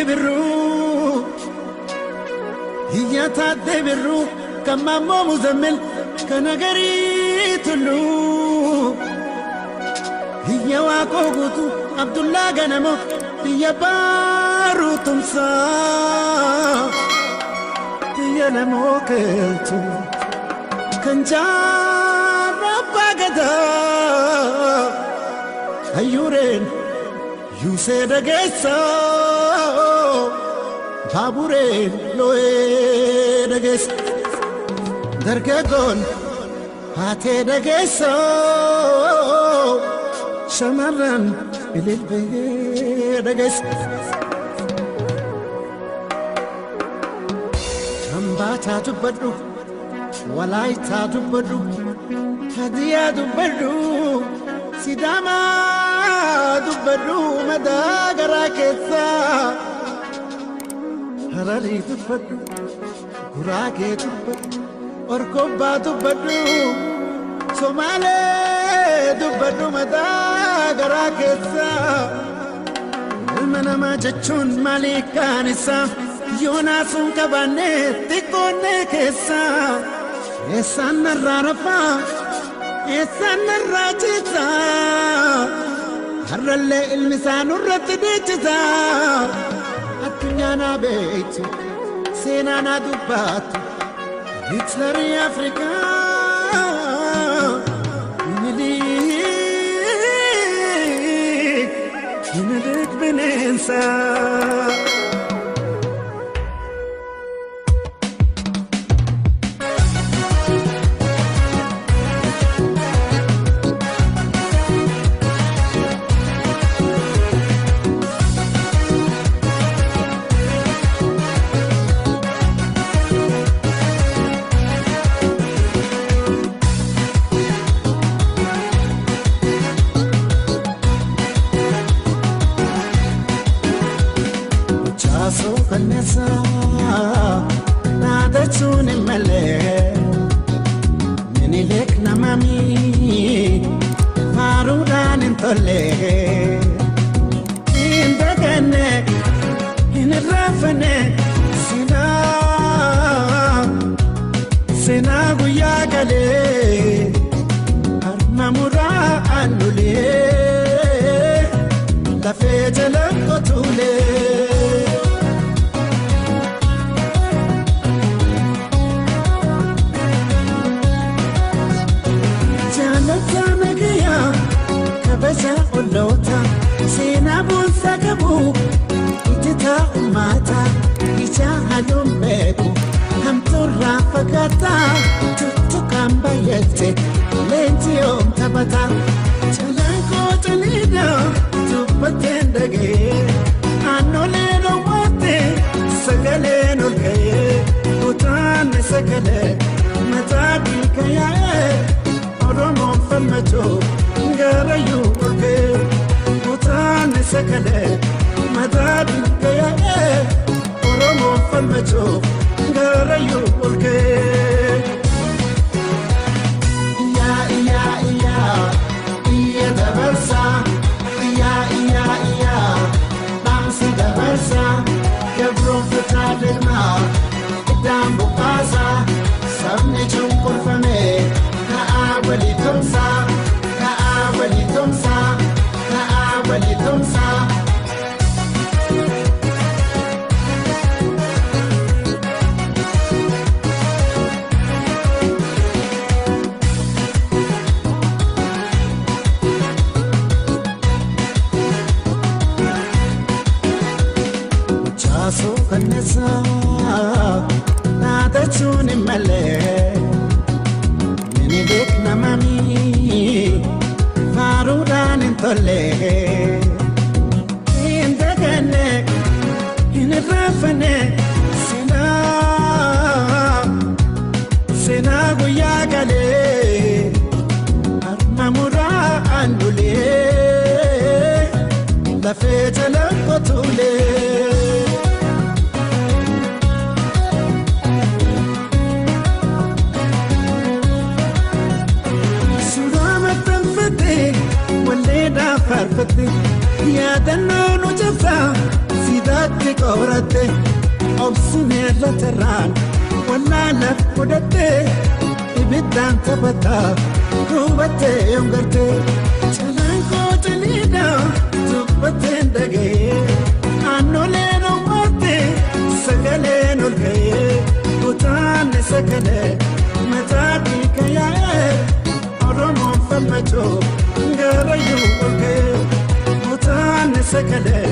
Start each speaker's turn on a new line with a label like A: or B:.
A: Birruu, Iyya Taaddee Birruu, kan Maammoo Muzammil, kan Agarii Tulluu. Iyya Waaqoo Guutuu, Abdullaa Ganamoo, biyya Baaruu Tumsaa. Biyya Lamoo Keeltuu, kan Jaarraa Abbaa Gadaa. Hayyuureen Yuusee dhageessaa, baabureen loo'ee dhageessa. Dargaggoon haatee dhageessaa, shamarran ililbee dhageessa. Hambaataa dubbadhu, Walaayitaa dubbadhu, Hadiyaa dubbadhu, Sidaamaa dubbadhu madaa garaa keessaa. Hararii dubbadhu, Guraagee dubbadhu, Orgobbaa dubbadhu, Somaalee dubbadhu madaa garaa keessaa. Ilma namaa jechuun maalii kaan isaa yoonaasuun qabaanne xiqqoonnee keessaa. Eessaan narraa rafaa, eessaan narraa ciisaa, har'allee ilmi isaa nurratti dhiichisaa. Addunyaa naa beektu, seenaa naa dubbattu, Hitlerii Afrikaa. Minilik, Minilik bineensaa. Chaasoo kanneessaa dhaadachuun hin malee, Minilik namami faaruudhaan hin tolle. Hin daganne, hin irraanfanne seenaa, seenaa guyyaa galee harma muraa aannulee lafee jala qotuulee. Jaalata nagayaa kabaja olloota seenaa boonsaa qabu ijjitaa ummata ija halluun beeku hamtuurraa fagaataa tuttuqaan bayyate leenji yoom taphata. Jalaan koo caliidha dubbateen dhagee aannolee dhoowwatte sagaleen ol ka'ee utaanne sagalee mataa dhiiga yaa'ee. Oromoon falmachuu garayyuu ol ka'ee utaanne sagalee mataa dhiiga yaa'ee Oromoon falmachuu garayyuu ol ka'ee. Iyyaa iyyaa iyyaa iyya dabarsaa, iyyaa iyyaa iyyaa dhaamsa dabarsaa, gabroon fitaa deemaa iddaan buqqaasaa, sabni cunqurfame ka'aa walii tumsaa, ka'aa walii tumsaa, ka'aa walii tumsaa. Chaasoo kanneessaa dhaadachuun hin malee, Minilik namami faaruudhaan hin tolle. Hin daganne, hin irraanfanne seenaa, seenaa guyyaa galee harma muraa aannulee lafee jala qotuulee. Suuraa maxxanfatte walleedhaa faarfatte yaadannoo nu cabsaa siidaa Kophaatti qoratte obsinee latarraan wallaala fudhatte ibiddaan taphataa hubattee yoongarte calanqoo ciniidha dubbatteen dhaga'ee aannoleen uwwatte sagaleen ol ka'ee kutaanni sagalee mataa dhiiga yaa'ee Oromoon falmachuu garayyuu ol ka'ee kutaanni sagalee.